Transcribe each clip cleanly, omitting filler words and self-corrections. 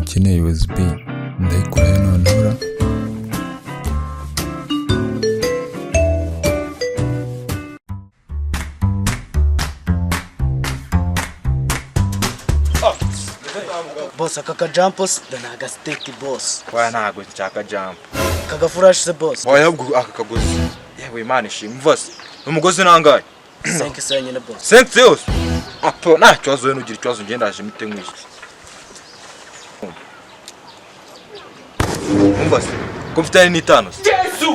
Nkeneye USB, ndayikurayo noneho ra? Boss, aka kajampo se ni agasiteti, boss. Oya, ntabwo nshaka jump. Aka gafurashi se, boss? Oya, ahubwo aka kagozi. Yewe, Imana ishimwe. Umva se, umugozi nangahe? 5 yonyine, boss. 5 yose? Apo, nta kibazo, we nugira ikibazo ngenda ndaje mite nkwishyura. Umva se, ko mfite ane n'itanu se?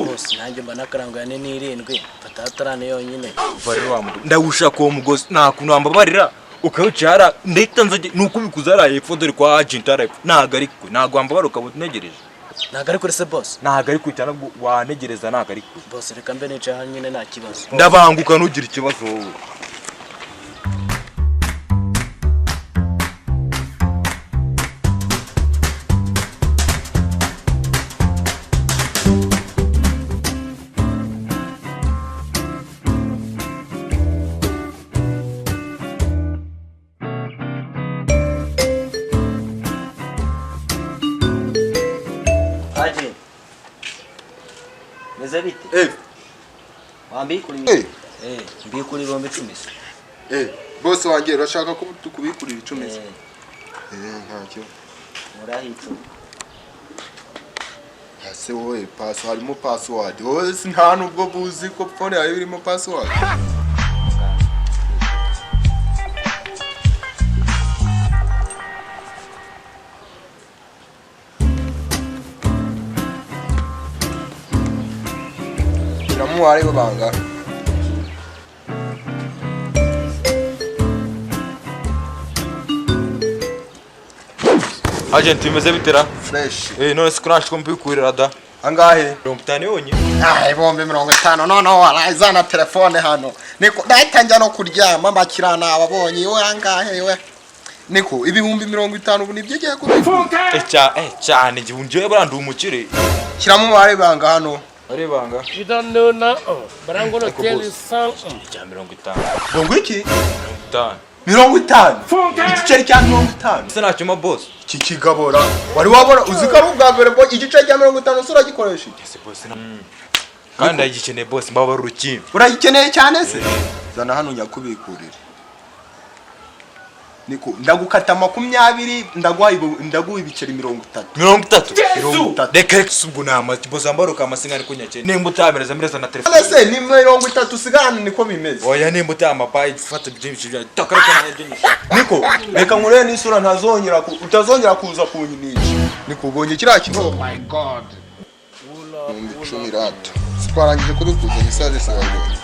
Boss, nanjye mba nakaranguye ane n'irindwi, mfata atarane yonyine. Umva rero wa mugabo, ndawushaka uwo mugozi. Nta kuntu wambabarira ukawuca hariya, ndahita nza ni ukubikuza hariya hepfo, dore kwa agent hariya hepfo. Ntabwo ari kure, ntabwo wambabarira ukaba unegereje? Ntabwo ari kure se, boss? Ntabwo ari kure cyane, ubwo wanegereza, ntabwo ari kure. Boss, reka mbe nicaye hano nyine, nta kibazo. Ndabanguka, ntugire ikibazo wowe. Aje. Meze bite? Eh, Wambikura Eh. Eh, mbikura 10,000 se. Eh, boss wanjye, urashaka ko tukubikurira 10 se? Eh, Eh, ntacyo. Muraho 10. Ese wowe pass harimo password? Wowe si nta nubwo buzi ko phone yawe irimo password? Shyiramo umubare w'ibanga. Agent, bimeze bitera? Fresh. Eh, none se ko nashaka mbikurira da? Angahe? 50 yonyine. Ah, 50,000, noneho warazana telefone hano. Niko ndahita njya no kuryama, mbakirana ababonye we. Angahe we? Niko 50,000 ubu nibyo ugiye kubikura? Eh, cyane, igihe njyewe buriya ndi umukire. Shyiramo umubare w'ibanga hano. Ari ibanga. You don't know nothing, but I'm gonna Ariko tell you boss. something. Icya 50. Ngo iki? 50. 50? Igiceri cya 50? Ese ntacyuma, boss? Iki kigabora wari wabona? Uzi ko ari ubwa mbere mbonye igiceri cya 50 se? Uragikoresha iki? Ese boss na kandi ndagikeneye, boss, mbabara urukimbi. Uragikeneye cyane se? Zana hano nyakubikurire. Niko ndagukata 20, ndaguha ibiceri 30. 30? 30. Reka reka, ubwo ni amati, boss, wambara ukamasinga ariko nyakene. Nimba utamereza mereza na telefone. None se ni 30 usigarana? Niko bimeze. Oya, nimba utamapaye fata byinshi bya taka, reka nabyo nyishyura. Niko reka nkurebe n'isura, utazongera kuza kunyinisha. Niko ubonye kiriya kintu? Oh my God, 10,000 rata. Twarangije kubikuza, message se wayibonye?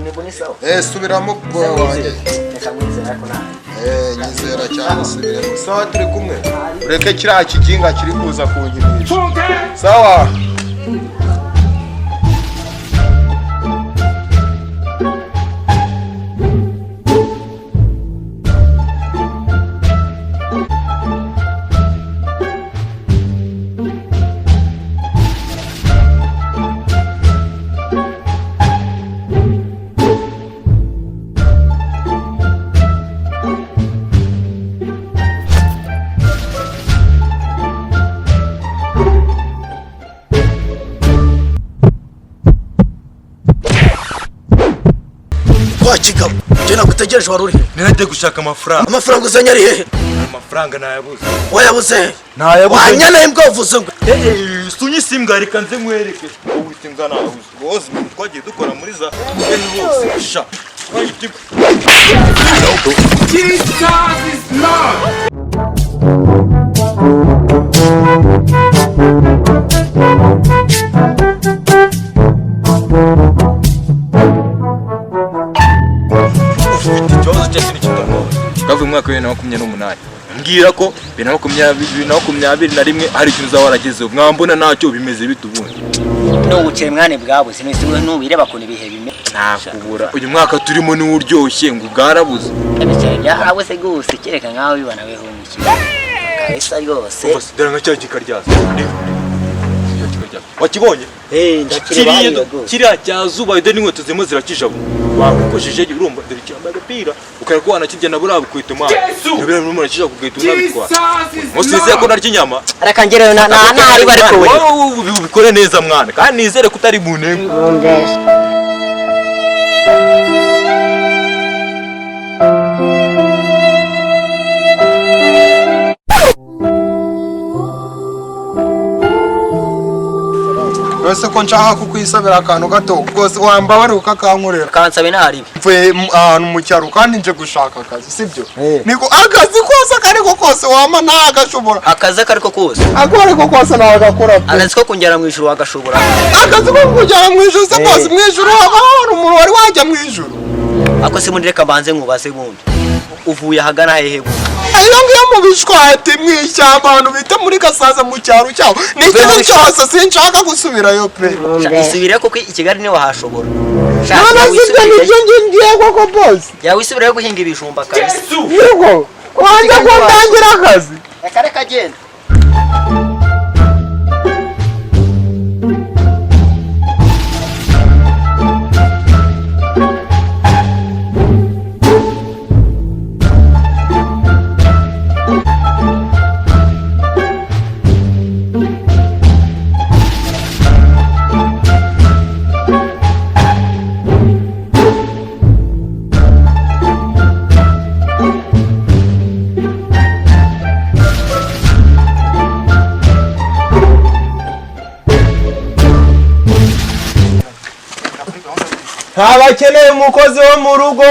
Nibwo ni sawa. Eh, subiramo bwo wanjye. Reka mwizera ariko nta. Eh, nyizera cyane, subiremo. Sawa, turi kumwe. Ureke kiriya kiginga kiri kuza kunyinisha. Sawa. Wa kigabo, njye nagutegereje, wari uri he? Naragiye gushaka amafaranga. Amafaranga uzanye ari hehe? Amafaranga nayabuze. Wayabuze he? Nayabuze. Wanyana imbwa, uvuze ngo Eh, sunyise imbwa, reka nze nkwereke. Wowe ufite imbwa nabuze rwose, ibintu twagiye dukora muri za hose sha. Jesus is Lord. Ufite ikibazo cya kintu kitamubaza. Kavuye mu mwaka wa 2028, mbwira ko 2021 hari ikintu uzaba waragezeho, mwambona ntacyo. Bimeze bite ubundi? N'ubukire mwane bwabuze, nese nubireba kuntu ibihe bimeze. Ntakubura, uyu mwaka turimo niwo uryoshye, ngo bwarabuze. Ibiceri byahabuze rwose, kereka nkaho bibona weho umukire. Kabisa rwose. Umva se, dore nka cya gikaryaza. Reba, reba. Cya gikaryaza. cya wakibonye? Eh, ndakireba hariya rwose. Kiriya cya zuba dore n'inkweto zirimo zirakijabo. Wakojeje urumva dore cyambaye agapira ukara ko wanakirya na buriya bukwita mwana. Biriya birimo birakija kugahita unabitwara. Jesus is Nizeye ko Lord. narya inyama. Reka ngereyo na na ntari bari kuwe. Wowe ubikore neza mwana, kandi nizere ko utari mu ntego. Rwose ko nshaka kukwisabira akantu gato rwose, wambabarira ukakankorera. Kansabe ntaribi. Mvuye ahantu mu cyaro kandi nje gushaka akazi, sibyo? Niko akazi kose akariko kose wama ntagashobora. Akazi ako ariko kose. Ako ariko kose ntagakora pe. Akazi ko kungera mu ijuru wagashobora. Akazi ko kujyana mu ijuru se bose, mu ijuru haba hari umuntu wari wajya mu ijuru? Ako se mundi, reka mbanze nkubaze bundi. Uvuye ahagana hehe bundi? Iyo ngiyo mu bishwati mu ishyamba, ahantu bita muri Gasaza mu cyaro cyaho. Ni ikibi cyose, sinshaka gusubirayo pe. Isubire kuko i Kigali niwe wahashobora. None sibyo nibyo ngiye koko bose. Yawe isubireyo guhinga ibijumba kabisa. Yego wanze kuntangira akazi. Reka reka genda. Ntabakeneye umukozi wo mu rugo.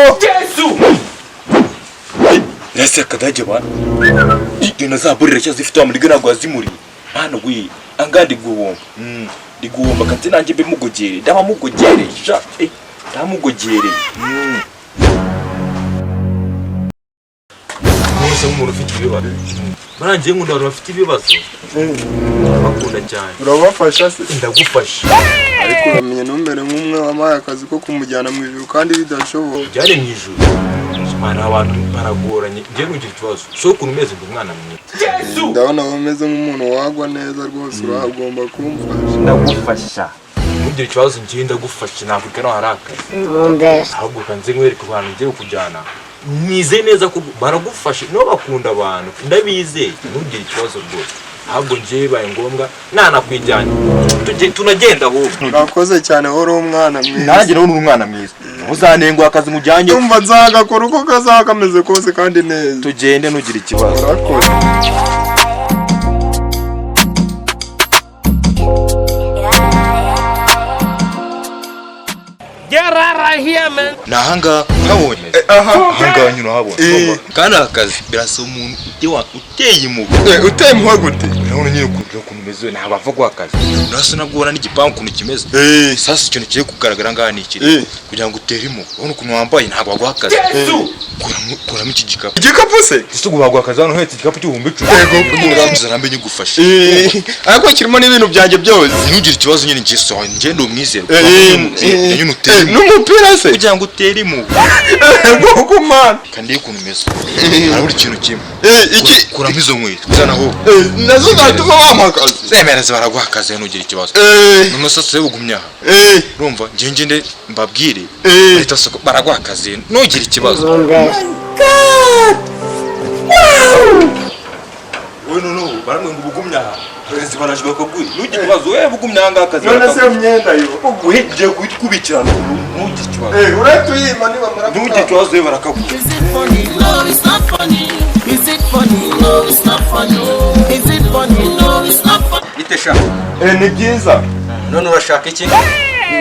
Nese akadage bana. Ibyo nazaburira cyo zifite wa muriga ntabwo wazimuriye. Mana we, anga ndi guhomba. Ndi guhomba kandi nanjye mbe mugogere. Ndaba mugogere sha. Ndamugogereye. Mwese nk'umuntu ufite ibibazo. Barangiye nkunda abantu bafite ibibazo. Ndabakunda cyane. Urabafasha se? Ndagufasha. Ariko uramenye ntumbere nk'umwe wampaye akazi ko kumujyana mu ijuru kandi bidashoboka. Byari mu ijuru. Mana, abantu baragoranye. Njye nugira ikibazo. So ukuntu umeze ndi umwana mwiza. Ndabona umeze nk'umuntu wagwa neza rwose, uragomba kumfasha. Ndagufasha. Ntugire ikibazo, njye ndagufasha, ntabwo no hari akazi. Ahubwo kanze nkwereke abantu ngiye kujyana. Nizeye neza ko baragufasha, nibo bakunda abantu, ndabizeye, ntugire ikibazo rwose. Ahubwo njye bibaye ngombwa nanakwijyanye. Tunagenda ahubwo. Urakoze cyane, wowe uri umwana mwiza. Nanjye nawe uri umwana mwiza. Ntuzanengwa akazi mujyanye. Ndumva nzagakora uko kazaba kameze kose kandi neza. Tugende ntugire ikibazo. Urakoze. Get out of here, man. Ni ahangaha uhabonye. Ahangaha nyine uhabonye. Kandi aka kazi birasaba umuntu uteye impuhwe. Uteye impuhwe gute? Urabona nyine ukuntu umeze, ntabwo apfa guha akazi. Urasa nabwo ubona n'igipangu ukuntu kimeze. Sasa ikintu kigiye kugaragara ngaha ni iki? Kugira ngo utere impuhwe. Urabona ukuntu wambaye, ntabwo baguha akazi. Kuramo iki gikapu. Igikapu se? Ese ubwo baguha akazi hano uhetse igikapu cy'ibihumbi 10? Yego. Urambuza nambe nyigufashe. Ariko kirimo n'ibintu byanjye byose. Ntugire ikibazo nyine, njye so njye ndi umwizerwa. Nyine utere impuhwe. N'umupira se? Kugira ngo utere impuhwe. Koko man. Kandi ukuntu umeze. Harabura ikintu kimwe. Iki kuramo izo nkweto. Zana aho. Nazo zatuma bampa akazi. Zemereze baraguha akazi ntugire ikibazo. None sasa ugumye aha. Urumva njye ngende mbabwire. Bahita soko baraguha akazi ntugire ikibazo. We no baramwe ngo ubugumye aha. Perezida baraje bakabwira. Ntugire ikibazo we bugumye aha ngaha akazi. None se myenda yo. Uguhe ngiye kubikirana ntugire ikibazo. Uratuyima nibamara. Ntugire ikibazo we barakaguha. Is it funny? No, it's not funny. Is it funny? No, it's not funny. Is it funny? No, it's not funny. Bite sha. Ni byiza. None urashaka iki?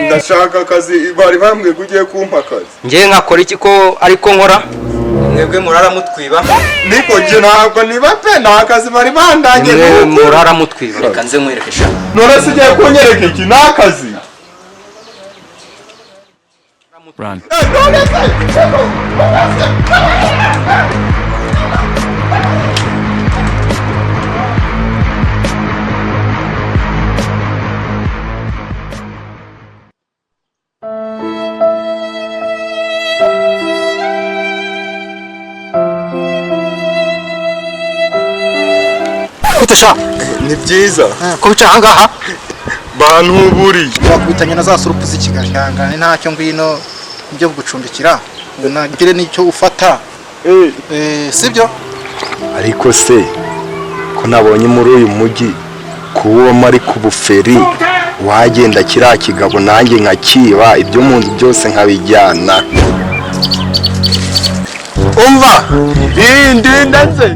Ndashaka akazi, bari bambwiye ko ugiye kumpa akazi. Njye nkakora iki ko ariko nkora? Mwebwe murara mutwiba. Niko njye ntabwo niba pe nta kazi bari bandangiye. Mwe murara mutwiba. Reka nze nkwereke sha. None se ugiye kunyereka iki? Ni akazi. Run. None se Gute sha? Ni byiza. Ko wicaye ahangaha? Bantuburiye. Wakubitanye na za surupu z'i Kigali. Ihangane ntacyo, ngwino njye kugucumbikira, unagire n'icyo ufata. Sibyo? Ariko se ko nabonye muri uyu mujyi kuwubamo ari ku buferi, wagenda kiriya kigabo nanjye nkakiba, ibyo mu nzu byose nkabijyana. Umva, iyi ndinda nze.